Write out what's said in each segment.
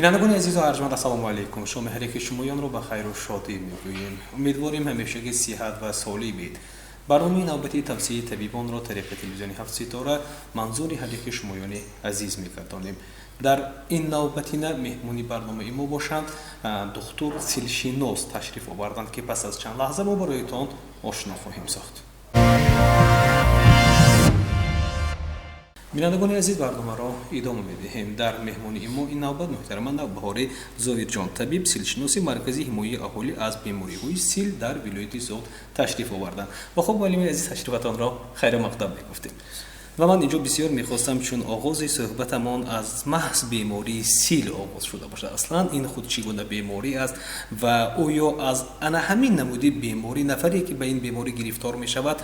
Бинандагони азизу арҷманд, ассалому алайкум. Шоми ҳар яки шумоёнро ба хайру шодӣ мегӯем. Умедворем, ҳамешагӣ сиҳат ва солимед. Барномаи навбатии тавсияи табибонро тариқи телевизиони ҳафт ситора манзури ҳар яки шумоёни азиз мегардонем. Дар ин навбатина меҳмони барномаи мо бошанд, духтур силшинос ташриф оварданд, ки пас аз чанд лаҳза мо бароятон ошно хоҳем сохт. Бинандагони азиз, барномаро идома медиҳем. Дар меҳмонии мо ин навбат муҳтарама Навбаҳори Зоирҷон, табиб силшиноси Маркази ҳимояи аҳолӣ аз бемориҳои сил дар вилояти Суғд ташриф оварданд. Ва хуб, муаллими азиз, ташрифатонро хайрмақдам мегуфтем. Ва ман инҷо бисёр мехостам, чун оғози суҳбатамон аз маҳз бемории сил оғоз шуда бошад. Аслан ин худ чӣ гуна беморӣ аст ва оё аз ана ҳамин намуди беморӣ нафаре, ки ба ин беморӣ гирифтор мешавад,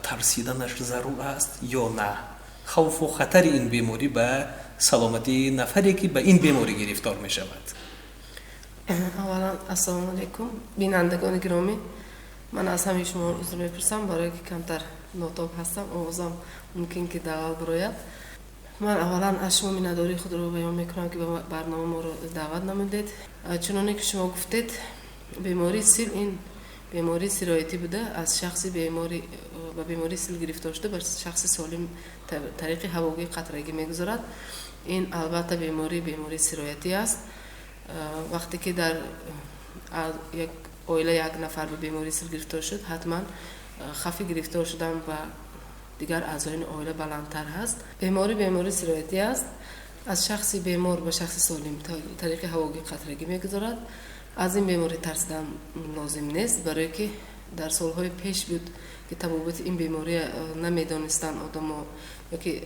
тарсиданаш зарур аст ё на? Хавфу хатари ин беморӣ ба саломатии нафаре, ки ба ин беморӣ гирифтор мешавад? Аввалан, ассалому алайкум, бинандагони гиромӣ. Ман аз ҳамаи шумо узр мепурсам, барое ки камтар нотоб ҳастам, овозам мумкин ки дағал бирояд. Ман аввалан аз шумо миннатдории худро баён мекунам, ки ба барнома моро даъват намудед. Чуноне ки шумо гуфтед, бемории сил ин бемории сироятӣ буда, аз шахси бемори ба бемории сил гирифтор шуда ба шахси солим тариқи ҳавогии қатрагӣ мегузарад. Ин албатта бемории сироятӣ аст. Вақте ки дар як оила як нафар ба бемории сил гирифтор шуд, ҳатман хавфи гирифтор шудан ба дигар аъзоёни оила баландтар ҳаст. Беморӣ бемории сироятӣ аст, аз шахси бемор ба шахси солим тариқи ҳавогии қатрагӣ мегузарад. Аз ин беморӣ тарсидан лозим нест, барое ки дар солҳои пеш буд, ки табобати ин беморӣ намедонистанд одамо, ёки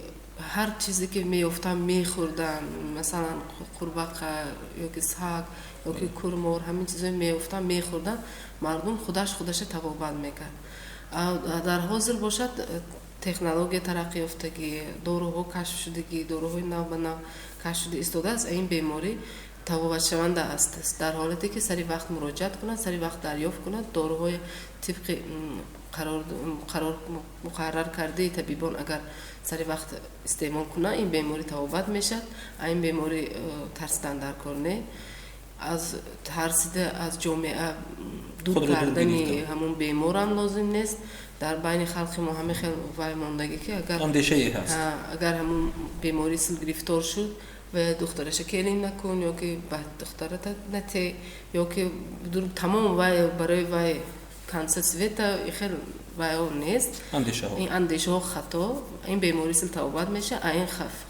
ҳар чизе ки меёфтанд мехӯрданд, масалан қурбақа ёки саг ёки курмор, ҳамин чизое меёфтанд мехӯрданд, мардум худаш худаша табобат мекард. Дар ҳозир бошад, технология тараққӣ ёфтагӣ, доруҳо кашф шудагӣ, доруҳои нав ба нав кашф шуда истодааст. Ин беморӣ табобатшаванда аст, дар ҳолате ки сари вақт муроҷиат кунад, сари вақт дарёфт кунад доруҳои тибқи қарор муқаррар кардаи табибон. Агар сари вақт истеъмол кунад, ин беморӣ табобат мешавад. Ин беморӣ тарсидан дар кор не, аз тарсида аз ҷомеа дур кардани ҳамон беморам лозим нест. Дар байни халқи мо ҳамин хел вай мондагӣ, ки агар андешае ҳаст, агар ҳамон бемории сил гирифтор шуд ва духтараша келин накун, ёки ба духтарата нате, ёки тамом вай барои вай конца света, хел вайо нест. Ин андешаҳо хато. Ин бемории сил табобат мешавад. А ин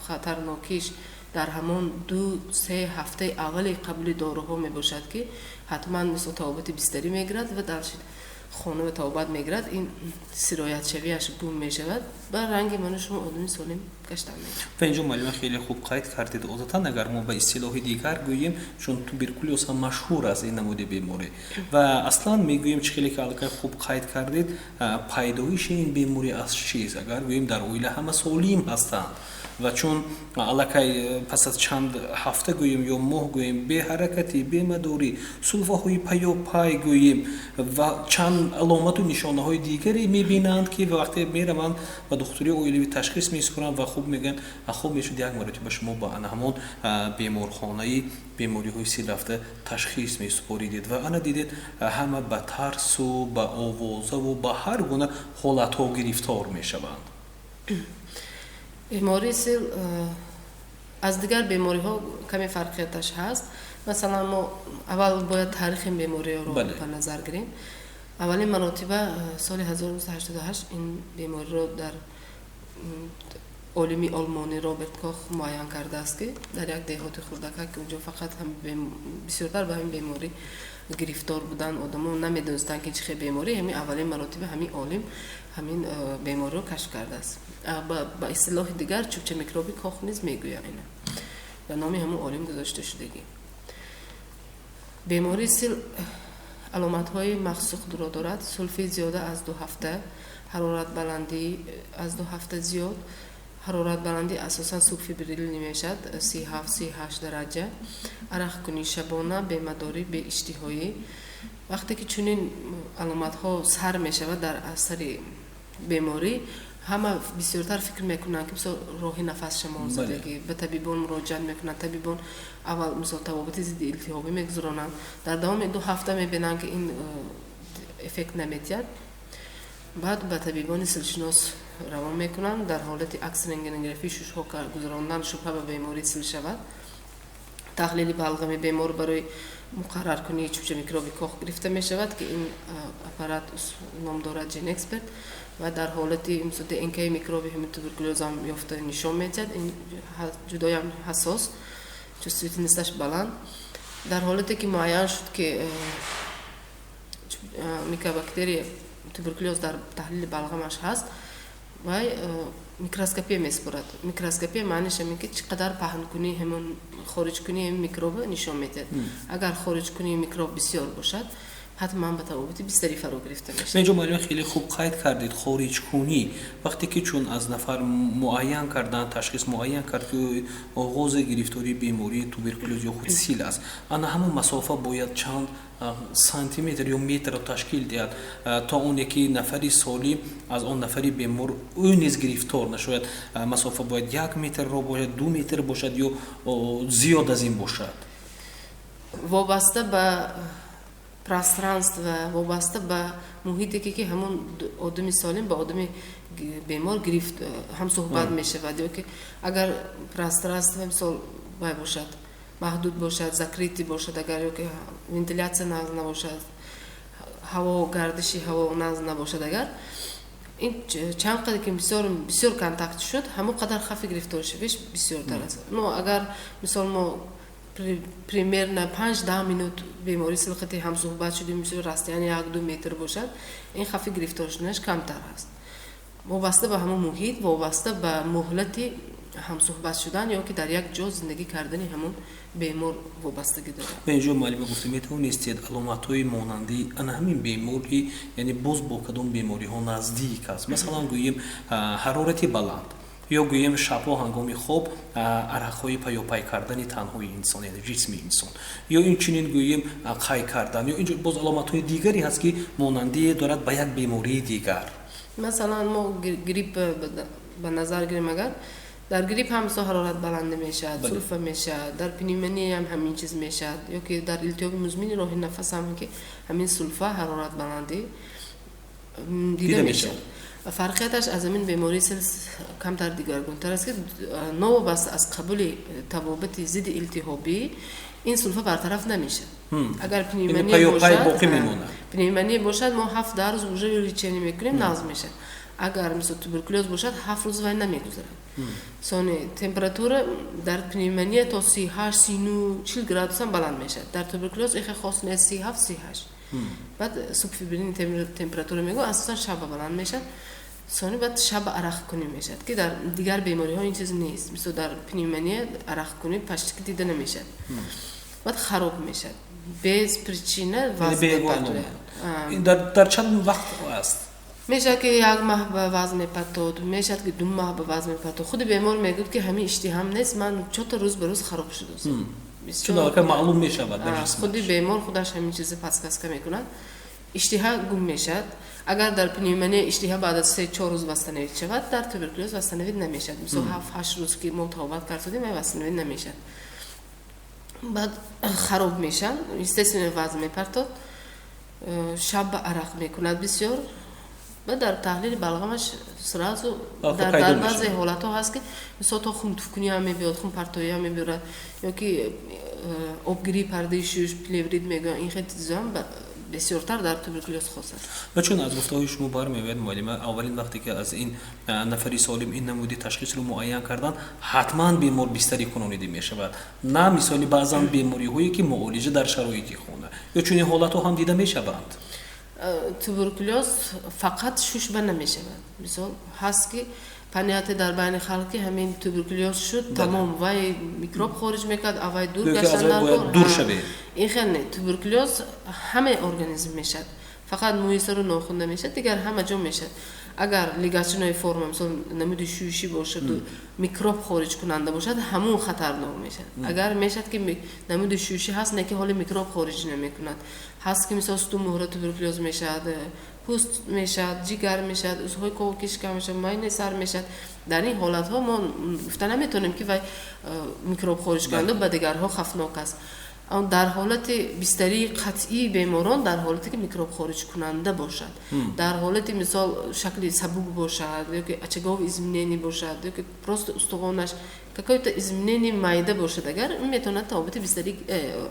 хатарнокиш дар ҳамон 2-3 ҳафтаи аввали қабули доруҳо мебошад, ки ҳатман мисол табобати бистарӣ мегирад ва дар хона ба табобат мегирад, ин сироятшавиаш гум мешавад, ба ранги ману шумо одами солим гаштан мегирад. Ва инҷо, муаллима, хеле хуб қайд кардед. Одатан агар мо ба истилоҳи дигар гӯем, чун туберкулёз ҳам машҳур аст ин намуди беморӣ, ва аслан мегӯем, чӣ хеле ки аллакай хуб қайд кардед, пайдоиши ин беморӣ аз чист? Агар гӯем, дар оила ҳама солим ҳастанд ва чун аллакай пас аз чанд ҳафта гӯем ё моҳ гӯем, беҳаракатӣ, бемадорӣ, сулфаҳои паёпай гӯем ва чанд аломату нишонаҳои дигаре мебинанд, ки вақте мераванд ба духтури оилавӣ, ташхис месупоранд ва хуб мегӯянд, хуб мешуд як маротиба шумо ба ана ҳамон беморхонаи бемориҳои сил рафта ташхис месупоридед. Ва ана дидед, ҳама ба тарсу ба овозаву ба ҳар гуна ҳолатҳо гирифтор мешаванд. Бемории сил аз дигар бемориҳо каме фарқияташ ҳаст. Масалан, мо аввал бояд таърихи бемориҳоро ба назар гирем. Аввалин маротиба соли 1988 ин бемориро дар олими олмонӣ Роберт Кох муайян кардааст, ки дар як деҳоти хурдака, ки унҷо фақат бисёртар ба ҳамин беморӣ гирифтор буданд, одамо намедонистанд, ки чӣ хел беморӣ. Ҳамин аввалин маротиба ҳамин олим ҳамин бемориро кашф кардааст. Ба истилоҳи дигар чӯбча микроби Кох низ мегӯянд, ина ба номи ҳамон олим гузошта шудагӣ. Бемории сил аломатҳои махсуси худро дорад: сулфи зиёда аз 2 ҳафта, ҳароратбаландӣ аз 2 ҳафта зиёд. Ҳароратбаландӣ асосан субфебрилӣ мешавад, 37-38 дараҷа, арақкунӣ шабона, бемадорӣ, беиштиҳоӣ. Вақте ки чунин аломатҳо сар мешавад дар асари беморӣ. Ҳама бисёртар фикр мекунанд, ки мисол роҳи нафас шамолзадагӣ, ба табибон муроҷиат мекунанд. Табибон аввал мисол табобати зидди илтиҳобӣ мегузаронанд. Дар давоми 2 ҳафта мебинанд, ки ин эффект наметиҳад, баъд ба табибони силшинос равон мекунанд. Дар ҳолати акс, рентгенографии шушҳо гузарондан, шубҳа ба бемории сил шавад, таҳлили балғами бемор барои муқарраркунии чӯбча микроби Кох гирифта мешавад, ки ин аппарат ном дорад ГеneXpert, ва дар ҳолати мисол ДНКи микроби ҳамин туберкулёзам ёфта нишон медиҳад. Ин ҷудоям ҳассос, чувствительность аш баланд. Дар ҳолате ки муайян шуд, ки микобактерия туберкулёз дар таҳлили балғамаш ҳаст, вай микроскопия месупорад. Микроскопия маъниш ҳамин, ки чӣ қадар паҳнкунии ҳамон, хориҷкунии ҳамин микроба нишон медиҳад. Агар хориҷкунии микроб бисёр бошад, ҳатман ба табобати бистарӣ фаро гирифта мешавад. Инҷо, муаллима, хеле хуб қайд кардед хориҷкунӣ. Вақте ки чун аз нафар муайян кардан, ташхис муайян кард, ки оғози гирифтории бемории туберкулёз ё худ сил аст, ана ҳамон масофа бояд чанд сантиметр ё метрро ташкил диҳад, то оне ки нафари солим аз он нафари бемор ӯ низ гирифтор нашояд? Масофа бояд 1 метрро бошад, 2 метр бошад ё зиёд аз ин бошад? Вобаста ба пространство, вобаста ба муҳите, ки ҳамон одами солим ба одами бемор гирифт ҳамсуҳбат мешавад, ё ки агар пространство мисол вай бошад, маҳдуд бошад, закрытый бошад агар, ё ки вентиляция нағз набошад, ҳаво, гардиши ҳаво нағз набошад агар, ин чанд қадар ки бисёр бисёр контакт шуд, ҳамон қадар хавфи гирифторшавиш бисёртар аст. Но агар мисол мо примерно 5-10 минут бемори сил қати ҳамсуҳбат шудем, мисол расстояние 1-2 метр бошад, ин хавфи гирифтор шуданаш камтар аст. Вобаста ба ҳамон муҳит, вобаста ба муҳлати ҳамсуҳбат шудан ё ки дар як ҷо зиндагӣ кардани ҳамон бемор вобастагӣ дорад. Инҷо, муаллима, гуфта метавонистед аломатҳои монанди ана ҳамин беморӣ, яъне боз бо кадом бемориҳо наздик аст? Масалан, гӯем, ҳарорати баланд ё гӯем шабҳо ҳангоми хоб арақҳои паёпай кардани танҳои инсон, яъне ҷисми инсон, ё инчунин гӯем қай кардан, ё инҷо боз аломатҳои дигаре ҳаст, ки монандие дорад ба як бемории дигар? Масалан, мо грипп ба назар гирем агар, дар грипп ҳам мисол ҳарорат баландӣ мешавад, сулфа мешавад, дар пневмония ҳам ҳамин чиз мешавад, ё ки дар илтиҳоби музмини роҳи нафас ҳам ки ҳамин сулфа, ҳарорат баландӣ дида мешавад. Фарқияташ аз ҳамин бемории сил камтар дигаргунтар аст, ки новобаста аз қабули табобати зидди илтиҳобӣ ин сулфа бартараф намешавад. Агар пневмония бошад, мо 7-10 рӯз уже лечение мекунем, нағз мешавад. Агар мисол туберкулёз бошад, 7 рӯз вай намегузарад. Сони температура дар пневмония то 38, 39, 40 градусам баланд мешавад. Дар туберкулёз ихе хос нест, 37, 38. Баъд субфебрильный температура мегӯ, асосан шаба баланд мешавад. Сони баъд шаба арақкунӣ мешавад, ки дар дигар бемориҳо ин чиз нест. Мисол, дар пневмония арақкунӣ почти ки дида намешавад. Баъд хароб мешавад, без причина вазн. Дар чанд вақт аст? Мешавад, ки як маҳ ба вазн мепартод, мешавад, ки 2 маҳ ба вазн мепартод. Худи бемор мегӯяд, ки ҳамин иштиҳам нест, ман чота рӯз ба рӯз хароб шудааст. Маълум мешавад. Худи бемор худаш ҳамин чизи подсказка мекунад. Иштиҳа гум мешавад. Агар дар пневмония иштиҳа баъд аз 3-4 рӯз восстановить шавад, дар туберкулёз восстановить намешавад. Мисол, 7-8 рӯз ки мо табобат кардодем, вай восстановить намешавад. Баъд хароб мешавад, естественно, вазн мепартод, шаб ба арақ мекунад бисёр. Ба дар таҳлили балғамаш сразу дар баъзе ҳолатҳо ҳаст, ки мисол то хунтуфкуниам мебиёд, хунпартоиам мебиёрад, ё ки обгирии пардаи шуш, плеврит мегӯянд. Ин хел чизоам бисёртар дар туберкулёз хос аст. Ва чун аз гуфтаҳои шумо бармеояд, муаллима, аввалин вақте ки аз ин нафари солим ин намуди ташхисро муайян карданд, ҳатман бемор бистарӣ кунонида мешавад, на мисоли баъзан бемориҳое, ки муолиҷа дар шароити хона, ё чунин ҳолатҳо ҳам дида мешаванд? Туберкулёз фақат шушба намешавад. Мисол, ҳаст ки понятие дар байни халқ, ки ҳамин туберкулёз шуд, тамом, вай микроб хориҷ мекард, аввай дур дур шавед. Ин хел не. Туберкулёз ҳамаи организм мешавад. Фақат мӯи сару нохун намешавад, дигар ҳама ҷо мешавад. Агар легочной форма, мисол, намуди шӯшӣ бошаду микроб хориҷкунанда бошад, ҳамун хатарнок мешавад. Агар мешавад, ки намуди шӯшӣ ҳаст, не ки ҳоли микроб хориҷ намекунад, ҳаст, ки мисол сутунмуҳра туберкулёз мешавад, пӯст мешавад, ҷигар мешавад, узвҳои ковоки шикам мешавад, майнаи сар мешавад. Дар ин ҳолатҳо мо гуфта наметавонем, ки вай микроб хориҷкунанда ба дигарҳо хавфнок аст. Дар ҳолати бистарии қатъии беморон, дар ҳолате ки микроб хориҷкунанда бошад, дар ҳолати, мисол, шакли сабук бошад ёки очаговый изменение бошад, ёки просто устухонаш какое-то изменение майда бошад, агар метавонад табобати бистарии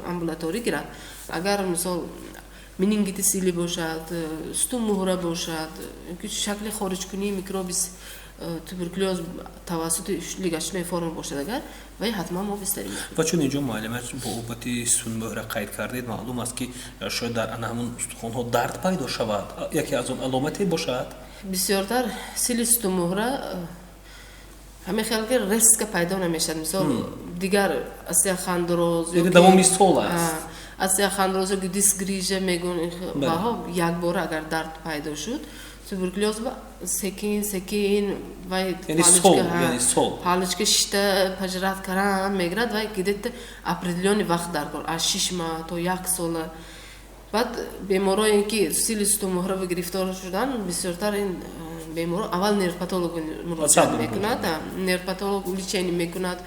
амбулаторӣ гирад. Агар, мисол, менингити сили бошад, сутунмуҳра бошад, шакли хориҷкунии микроби туберкулёз тавассути легочной форма бошад, агар вай ҳатман мо бистарӣ мекунем. Ва чун инҷо, муаллима, бо обати сутунмуҳра қайд кардед, маълум аст, ки шояд дар ана ҳамун устухонҳо дард пайдо шавад, яке аз он аломате бошад. Бисёртар сили сутунмуҳра ҳамин хел ки резко пайдо намешавад. Мисол, дигар остеохондроз, давоми сол аст. Остеохондроз ёки диск грыжа мегӯн, ваҳо якбора агар дард пайдо шуд, туберкулёз секин секин вай палочка шишта пожрать каран мегирад. Вай где-то определённый вақт даркор, аз 6 моҳ то як сола. Баъд беморое ки сили сутунмуҳра гирифтор шудан, бисёртар ин беморо аввал невропатолог муроҷиат мекунад. Невропатолог лечение мекунад,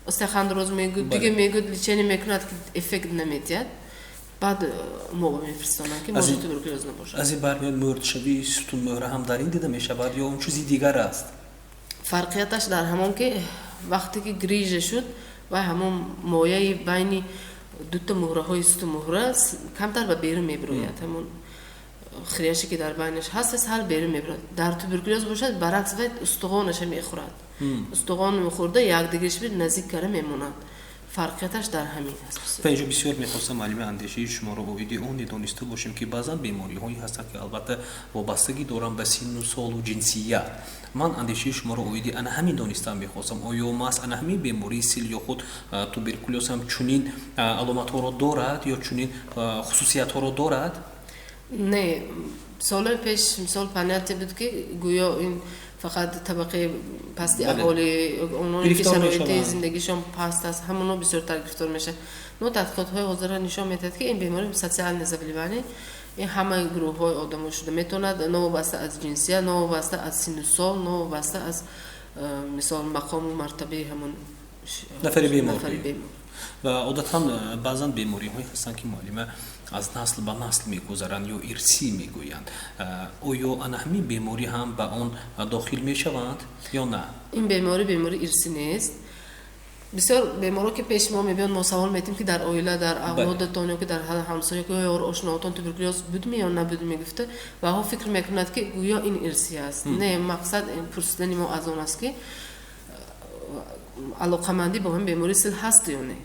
остеохондроз мегӯд, дига мегӯд, лечение мекунад, ки эффект наметиҳад, баъд мо мефиристонанд, ки может, туберкулёз набошад. Аз ин бармеояд, мӯрдшавии сутунмуҳра ҳам дар ин дида мешавад ё он чизи дигар аст? Фарқияташ дар ҳамон, ки вақте ки грыжа шуд, вай ҳамон мояи байни дута муҳраҳои сутунмуҳра камтар ба берун мебирояд, ҳамон хряще ки дар байнаш ҳаст, сал берун мебирояд. Дар туберкулёз бошад, баръакс, вай устухонаша мехӯрад. Устухон мехӯрда, якдигариш наздик кара мемонад. Фарқияташ дар ҳамин аст. Ва инҷо бисёр мехостам, муаллими, андешаи шуморо оиди он дониста бошем, ки баъзан бемориҳое ҳастанд, ки албатта вобастагӣ доранд ба синну солу ҷинсият. Ман андешаи шуморо оиди ана ҳамин донистан мехостам. Оё маҳз ана ҳамин бемории сил ё худ туберкулёз ҳам чунин аломатҳоро дорад ё чунин хусусиятҳоро дорад? Не, солҳои пеш, мисол, понятие буд, ки гӯё ин фақат табақаи пасти аҳолӣ, ононе ки шароити зиндагишон паст аст, ҳамоно бисёртар гирифтор мешавад. Но тадқиқотҳои ҳозира нишон медиҳад, ки ин беморӣ социальное заболевание, ин ҳама гурӯҳҳои одамо шуда метавонад, новобаста аз ҷинсия, новобаста аз синну сол, новобаста аз мисол, мақому мартабаи ҳамон нафари бемор. Ва одатан баъзан бемориҳое ҳастанд, ки, муаллима, аз насл ба насл мегузаранд ё ирсӣ мегӯянд. Оё ана ҳамин беморӣ ҳам ба он дохил мешаванд ё на? Ин беморӣ беморӣ ирсӣ нест. Бисёр беморо ки пеши мо мебиёнд, мо савол метиҳем, ки дар оила, дар авлодатон ё ки дар ҳамсоя ё ошноотон туберкулёз будми ё набудми гуфта, ваҳо фикр мекунад, ки гӯё ин ирсӣ аст. Не, мақсад пурсидани мо аз он аст, ки алоқамандӣ бо ҳамин бемории сил ҳаст ё не.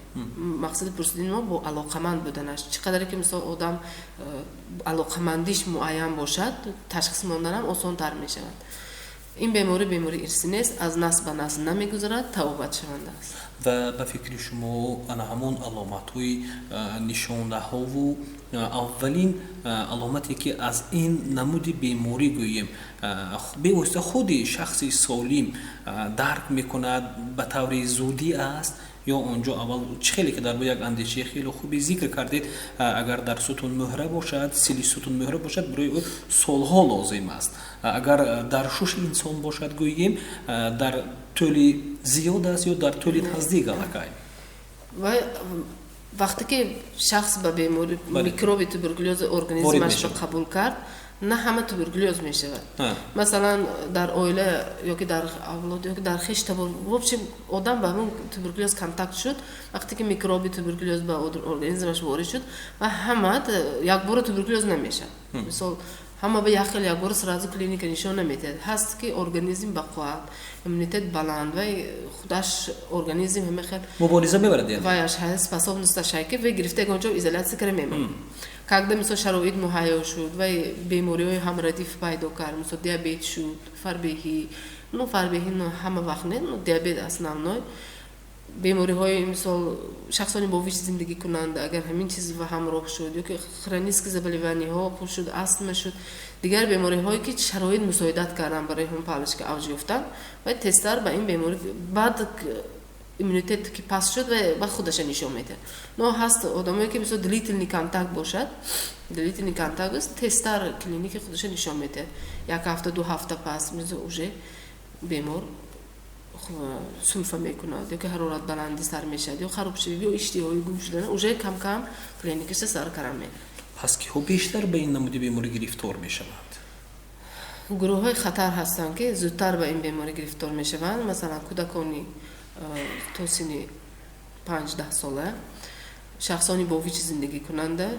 Мақсади пурсидани мо бо алоқаманд буданаш. Чӣ қадаре ки, мисол, одам алоқамандиш муайян бошад, ташхис монданам осонтар мешавад. Ин беморӣ бемории ирсӣ нест, аз насл ба насл намегузарад, табобатшаванда аст. Ва ба фикри шумо, ана ҳамон аломатҳои нишонаҳову аввалин аломате, ки аз ин намуди беморӣ, гӯем, бевосита худи шахси солим дарк мекунад, ба таври зудӣ аст ё он ҷо аввал, чӣ хеле ки дар як андешаи хеле хуби зикр кардед, агар дар сутунмуҳра бошад, сили сутунмуҳра бошад, барои ӯ солҳо лозим аст, агар дар шуши инсон бошад, гӯем, дар тӯли зиёд аст ё дар тӯли наздик аллакай? Вақте ки шахс ба бемори микроби туберкулёзи организмашро қабул кард, на ҳама туберкулёз мешавад. Масалан, дар оила ёки дар авлод ёки дар хештабор, в общем, одам ба ҳамон туберкулёз контакт шуд, вақте ки микроби туберкулёз ба организмаш ворид шуд, ва ҳама якбора туберкулёз намешавад. Мисол, ҳама ба як хел якбора сразу клиника нишон наметиҳад. Ҳаст, ки организм бақувват, иммунитет баланд, вай худаш организм ҳама хел мубориза мебарад. Ваяш способность аш, ки вай гирифта ягон ҷо изоляция кара мемонад. Когда, мисол, шароит муҳайё шуд, вай бемориҳои ҳамрадиф пайдо кард, мисол, диабет шуд, фарбеҳӣ, ну, фарбеҳӣ, ну, ҳама вақт не, ну, диабет основной. Бемориҳои, мисол, шахсони бо ВИЧ зиндагӣ кунанд, агар ҳамин чиз ва ҳамроҳ шуд, ё ки хронический заболевания ҳо худ шуд, астма шуд, дигар бемориҳое ки шароит мусоидат карданд барои ҳамн палочка авҷ ёфтан, ва тезтар ба ин беморӣ баъд иммунитет ки паст шуд, ва худаша нишон медиҳад. Но ҳаст одамое ки, мисол, длительный контакт бошад, длительный контакт аст, тезтар клиники худаша нишон медиҳад. Як ҳафта, 2 ҳафта пас уже бемор сулфа мекунад, ё ки ҳарорат баландӣ сар мешавад, ё харобшавӣ, ё иштиҳои гум шудан, уже кам кам клиникаша сар карам меравад. Пас киҳо бештар ба ин намуди беморӣ гирифтор мешаванд? Гурӯҳҳои хатар ҳастанд, ки зудтар ба ин беморӣ гирифтор мешаванд. Масалан, кӯдакони то синни 5-10 сола, шахсони бо ВИЧ зиндагӣ кунанда,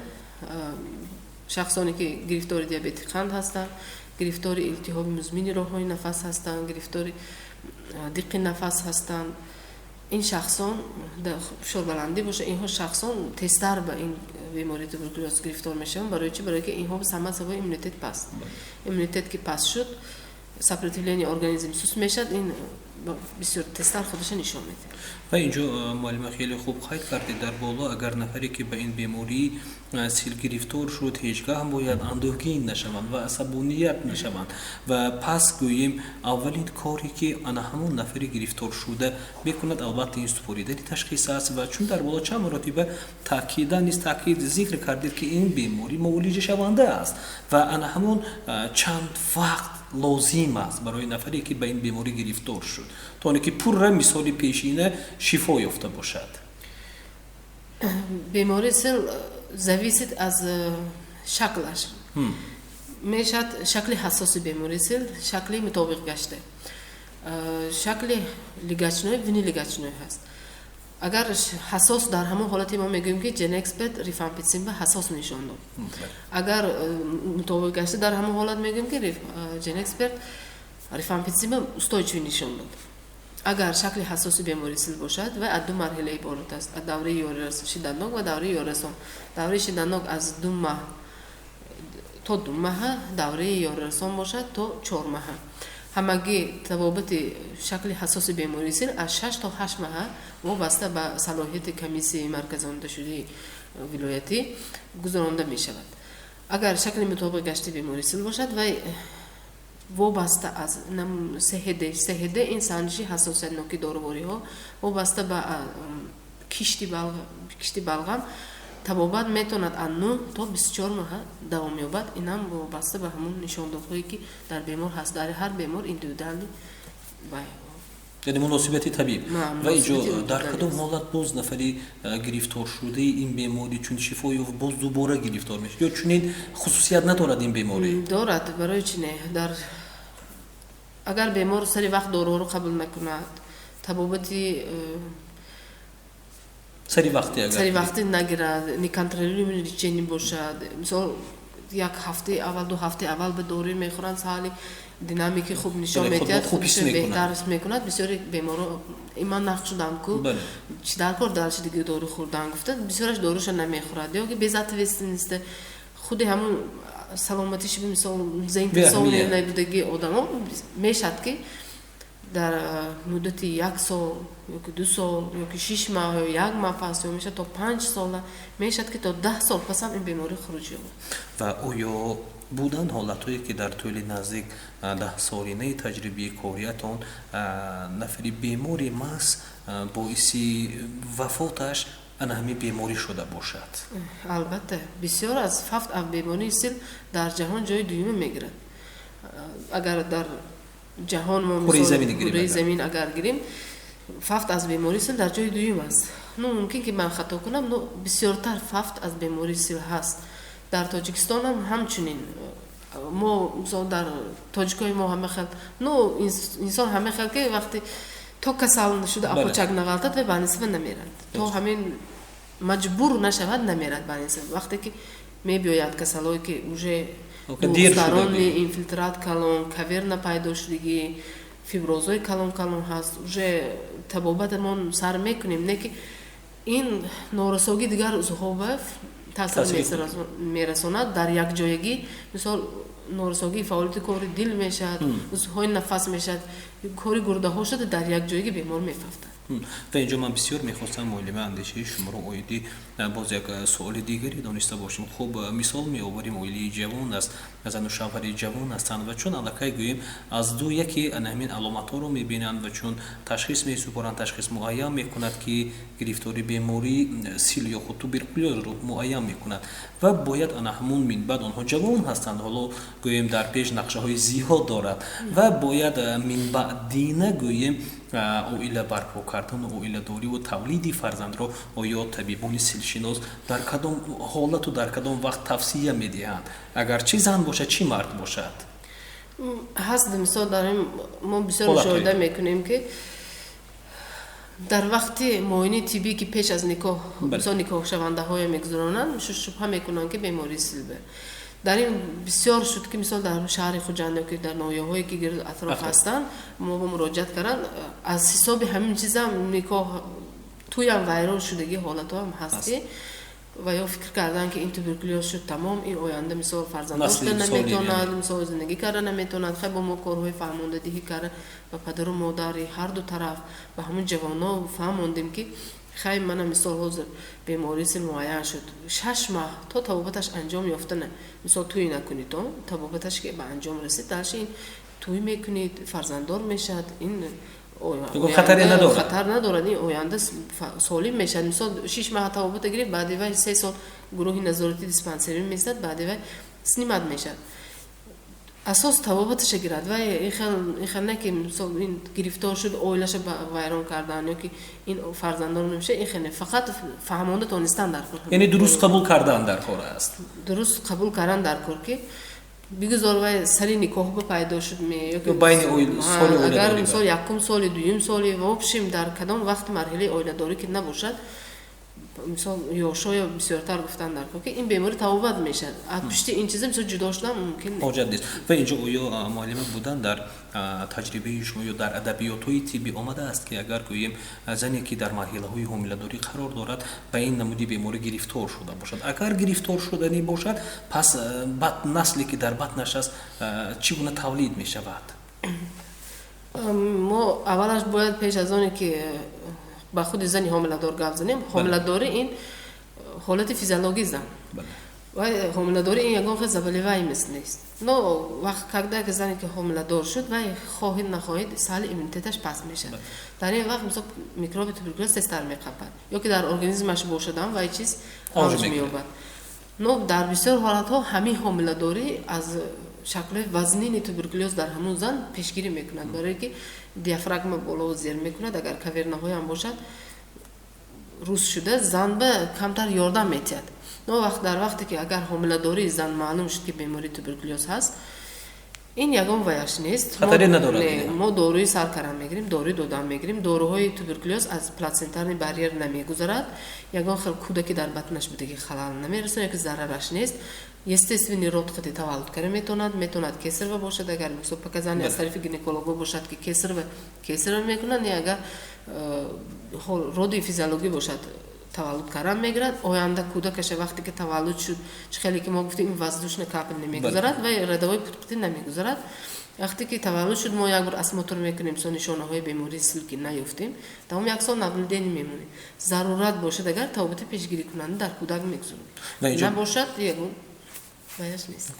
шахсоне ки гирифтори диабети қанд ҳастанд, гирифтори илтиҳоби музмини роҳҳои нафас ҳастанд, гирифтори диққи нафас ҳастанд. Ин шахсон, фишорбаландӣ боша, инҳо шахсон тезтар ба ин бемории туберкулёз гирифтор мешаванд. Барои чи? Барои ки инҳо сама сабаби иммунитет паст. Иммунитет ки паст шуд, сопротивление организм суст мешавад, ин бисёр тезтар худаша нишон медиҳад. Ва инҷо, муаллима, хеле хуб қайд кардед дар боло: агар нафаре ки ба ин бемории сил гирифтор шуд, ҳеҷ гаҳ бояд андӯҳгин нашаванд ва асабоният нашаванд. Ва пас гӯем, аввалин коре ки ана ҳамон нафари гирифторшуда мекунад, албатта, ин супоридани ташхис аст. Ва чун дар боло чанд маротиба таъкидан низ таъкид зикр кардед, ки ин беморӣ муолиҷашаванда аст, ва ана ҳамон чанд вақт лозим аст барои нафаре ки ба ин беморӣ гирифтор шуд, то оне ки пурра мисоли пешина шифо ёфта бошад? Бемории сил зависит аз шаклаш мешавад: шакли ҳассоси бемории сил, шакли мутобиқ гашта, шакли легочной, внелегочной ҳаст. Агар ҳассос, дар ҳамон ҳолате мо мегӯем, ки ГеНэксперт рифампитсин ба ҳассос нишон дод. Агар мутобиқ гашта, дар ҳамон ҳолат мегӯем, ки ГеНэксперт рифампитсин ба устойчивый нишон дод. Агар шакли ҳассоси бемории сил бошад, вай аз ду марҳила иборат аст: аз давраи шиддатнок ва давраи ёрирасон. Давраи шиддатнок аз 2 маҳ то 2 маҳа, давраи ёрирасон бошад то 4 маҳа. Ҳамагӣ табобати шакли ҳассоси бемории сил аз 6 то 8 маҳа вобаста ба салоҳияти комиссияи марказондашудаи вилоятӣ гузаронда мешавад. Агар шакли мутобиқ гашти бемории сил бошад, вай вобаста аз СХД, СХД ин санҷиши ҳассосиятнокии дорувориҳо, вобаста ба кишти балғам табобат метавонад аз 9 то 24 моҳа давом ёбад. Инам вобаста ба ҳамон нишондодҳое ки дар бемор ҳаст, дар ҳар бемор индивидуальный. Яъне муносибати табиб. Ва инҷо дар кадом ҳолат боз нафари гирифторшудаи ин беморӣ, чун шифо ёфт, боз дубора гирифтор мешавад ё чунин хусусият надорад ин беморӣ? Дорад, барои чи не? Дар агар бемор сари вақт доруҳоро қабул накунад, табобати сари вақти агар сари вақти нагирад, неконтролируемый лечение бошад, мисол, як ҳафтаи аввал, 2 ҳафтаи аввал ба дорӯ мехӯранд, саҳали динамики хуб нишон медиҳад, беҳтар мекунад. Бисёри беморо ман нақд шудам ку, чи дар кор дарши дига дору хӯрдан гуфта, бисёраш доруша намехӯрад ё ки безответственность, худи ҳамун саломатиши, мисол, заинтересованный набудагии одамо мешавад, ки дар муддати як сол ёки 2 сол ёки 6 маҳ ё як маҳ пас, ё мешавад то 5 сола, мешавад ки то 10 сол пасам ин беморӣ хуруҷ ёбад. Ва оё буданд ҳолатҳое, ки дар тӯли наздик 10-солинаи таҷрибаи кориятон нафари бемори маҳз боиси вафоташ ана ҳамин беморӣ шуда бошад? Албатта, бисёр. Аз фавт аз бемории сил дар ҷаҳон ҷои дуюма мегирад. Агар дар ҷаҳон мо кураи замин агар гирем, фавт аз бемории сил дар ҷои дуюм аст. Ну, мумкин ки ман хато кунам, но бисёртар фавт аз бемории сил ҳаст. Дар Тоҷикистонам ҳамчунин. Мо, мисол, дар тоҷикои мо ҳама хел, ну, инсон ҳама хел ки вақте то касал шуда апочак нағалтад, вай больница ва намерад, то ҳамин маҷбур нашавад, намерад больница. Вақте ки мебиёяд касалое ки уже двухсторонний инфильтрат калон, каверна пайдо шудагӣ, фиброзҳои калон калон ҳаст, уже табобатамон сар мекунем, не ки ин норасогии дигар узвҳо таъсир мерасонад. Дар якҷоягӣ, мисол, норасогии фаъолияти кори дил мешавад, узвҳои нафас мешавад, кори гурдаҳо шуда, дар якҷоягӣ бемор мефавтад. Ва инҷо ман бисёр мехостам, муаллима, андешаи шуморо оиди боз як суоли дигаре дониста бошем. Хуб, мисол меоварем, оилаи ҷавон аст, зану шавҳари ҷавон ҳастанд ва чун аллакай гӯем аз ду яке ана ҳамин аломатҳоро мебинанд ва чун ташхис месупоранд, ташхис муайян мекунад, ки гирифтори бемории сил ё худ туберкулёзро муайян мекунад ва бояд ана ҳамун минбаъд, онҳо ҷавон ҳастанд, ҳоло гӯем дар пеш нақшаҳои зиёд дорад ва бояд минбаъдина гӯем оила барпо кардану оиладориву тавлиди фарзандро оё табибони силшинос дар кадом ҳолату дар кадом вақт тавсия медиҳанд, агар чӣ зан бошад, чӣ мард бошад? Ҳаст, мисол, дар ин мо бисёр мушоҳида мекунем, ки дар вақти муоинаи тиббӣ, ки пеш аз никоҳ, мисол, никоҳшавандаҳое мегузаронанд, шубҳа мекунанд, ки бемории сил. Дар ин бисёр шуд, ки мисол дар шаҳри Хуҷанд ё ки дар ноҳияҳое, ки гирд атроф ҳастанд, мо бо муроҷиат кардан, аз ҳисоби ҳамин чизам никоҳ тӯям вайрон шудагӣ ҳолатҳоам ҳаст, ки ва ё фикр кардан, ки ин туберкулёз шуд, тамом, ин оянда мисол фарзанд дошта наметавонад, мисол зиндагӣ карда наметавонад. Хай, бо мо корҳои фаҳмондадиҳӣ карда, ба падару модари ҳарду тараф, ба ҳамун ҷавонҳо фаҳмондем, ки хай, мана мисол ҳозир бемории сил муайян шуд, 6 маҳ то табобаташ анҷом ёфтана мисол тӯй накунед, то табобаташ ки ба анҷом расид, дальше ин тӯй мекунед, фарзанддор мешавад, ин хатаре надорад. Хатар надорад, ин оянда солим мешавад. Мисол, 6 маҳ табобата гирифт, баъди вай 3 сол гурӯҳи назоратӣ диспансерӣ месад, баъди вай снимать мешавад. Асос табобаташа гирад. Вай ин хел не, ки мисол ин гирифтор шуд, оилаша вайрон кардан ё ки ин фарзанддор намешавад, ин хел не. Фақат фаҳмонда тонистан дар кор. Яъне дуруст қабул кардан дар кор аст. Дуруст қабул кардан дар кор, ки бигузор вай сари никоҳ ба пайдо шуд, агар мисол якум соли, дуюм соли, в общем, дар кадом вақти марҳилаи оиладорӣ ки набошад, мисол ёшоя бисёртар гуфтан дар кор, ки ин беморӣ табобат мешавад, аз пушти ин чиза мисол ҷудо шудан мумкин. Ҳоҷат нест. Ва инҷо оё, муаллима, будан дар таҷрибаи шумо ё дар адабиётҳои тиббӣ омадааст, ки агар гӯем зане, ки дар марҳилаҳои ҳомиладорӣ қарор дорад, ба ин намуди беморӣ гирифтор шуда бошад, агар гирифтор шуданӣ бошад, пас насле, ки дар батнаш аст, чӣ гуна тавлид мешавад? Мо аввалаш бояд пеш аз оне ки ба худи зани ҳомиладор гап занем, ҳомиладорӣ ин ҳолати физиологии зан ва ҳомиладорӣ ин ягон хел заболеваемость нест. Но вақт когда ки зане ки ҳомиладор шуд, вай хоҳид нахоҳид сали иммунитеташ паст мешавад. Дар ин вақт мисол микроби туберкулёз тезтар меқапад ё ки дар организмаш бошадам, вай чиз авҷ меёбад. Но дар бисёр ҳолатҳо ҳамин ҳомиладорӣ аз шаклҳои вазнини туберкулёз дар ҳамун зан пешгирӣ мекунад, барое ки диафрагма боло зер мекунад, агар кавернаҳоям бошад, рӯз шуда зан ба камтар ёрдам метиҳад. Но вақт дар вақте ки агар ҳомиладории зан маълум шуд, ки бемории туберкулёз ҳаст, ин ягон ваяш нест. Хатаре надорад. Мо доруи саркарам мегирем, доруи додан мегирем. Доруҳои туберкулёз аз плацентарный барьер намегузарад, ягон хел кӯдаки дар батнаш будаги халал намерасонад ёки зарараш нест. Естественный род қати таваллуд карда метавонад, метавонад кесарево бошад. Агар мисол показания аз тарафи гинеколого бошад, ки кесарево, кесарево мекунад, не агар роди физиологӣ бошад, таваллуд кардан мегирад. Оянда кӯдакаша вақте ки таваллуд шуд, чӣ хеле ки мо гуфтем, ин воздушно-капельный мегузарад ва родовой путь намегузарад. Вақте ки таваллуд шуд, мо як бор осмотр мекунем, мисол нишонаҳои бемории сил ки наёфтем, тамоми як сол наблюдение мемонем. Зарурат бошад агар, табобати пешгирикунанда дар кӯдак мегузорем, набошад, ягон.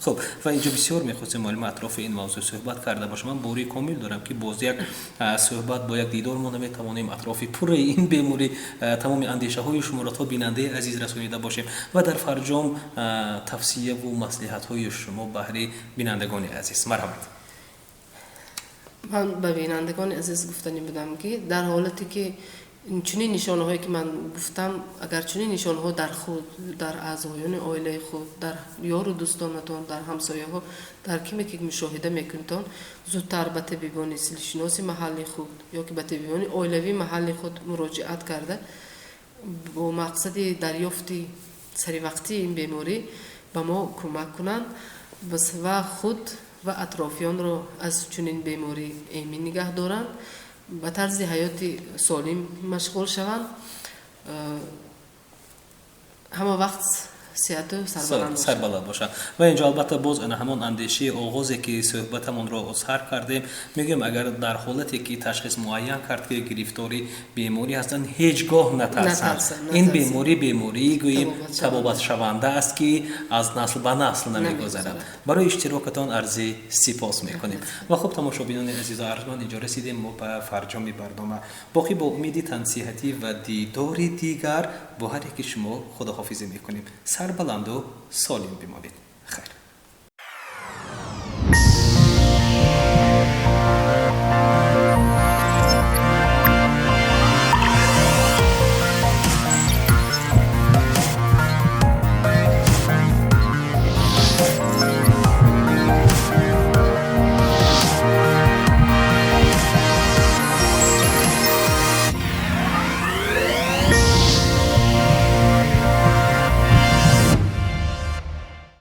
Хуб, ва инҷо бисёр мехостем, муаллима, атрофи ин мавзӯъ суҳбат карда бошам. Ман боварии комил дорам, ки боз як суҳбат, бо як дидор мо наметавонем атрофи пурраи ин беморӣ тамоми андешаҳои шуморо то бинандаи азиз расонида бошем. Ва дар фарҷом тавсияву маслиҳатҳои шумо баҳри бинандагони азиз, марҳамат. Ман ба бинандагони азиз гуфтанӣ будам, ки дар ҳолате ки чунин нишонаҳое, ки ман гуфтам, агар чунин нишонаҳо дар худ, дар аъзоёни оилаи худ, дар ёру дӯстонатон, дар ҳамсояҳо, дар киме ки мушоҳида мекунедтон, зудтар ба табибони силшиноси маҳалли худ ё ки ба табибони оилавии маҳалли худ муроҷиат карда, бо мақсади дарёфти саривақтии ин беморӣ ба мо кӯмак кунанд ва худ ва атрофиёнро аз чунин беморӣ эмин нигаҳ доранд, ба тарзи ҳаёти солим машғул шаванд, ҳама вақт. сиҳату сарбаланд бошанд. Сарбаланд бошанд. Ва инҷо албатта боз ана ҳамон андешаи оғозе ки суҳбатамонро сар кардем, мегӯем, агар дар ҳолате ки ташхис муайян кард, ки гирифтори беморӣ ҳастанд, ҳеҷ гоҳ натарсанд. Ин беморӣ бемории, гӯем, табобатшаванда аст, ки аз насл ба насл намегузарад. Барои иштирокатон арзи сипос мекунем. Ва хуб, тамошобинони азизу арҷманд, инҷо расидем мо ба фарҷоми барнома. Боқӣ бо умеди тансиҳатӣ ва дидори дигар бо ҳар яки шумо худоҳофизӣ мекунем. Сарбаланду солим бимонед.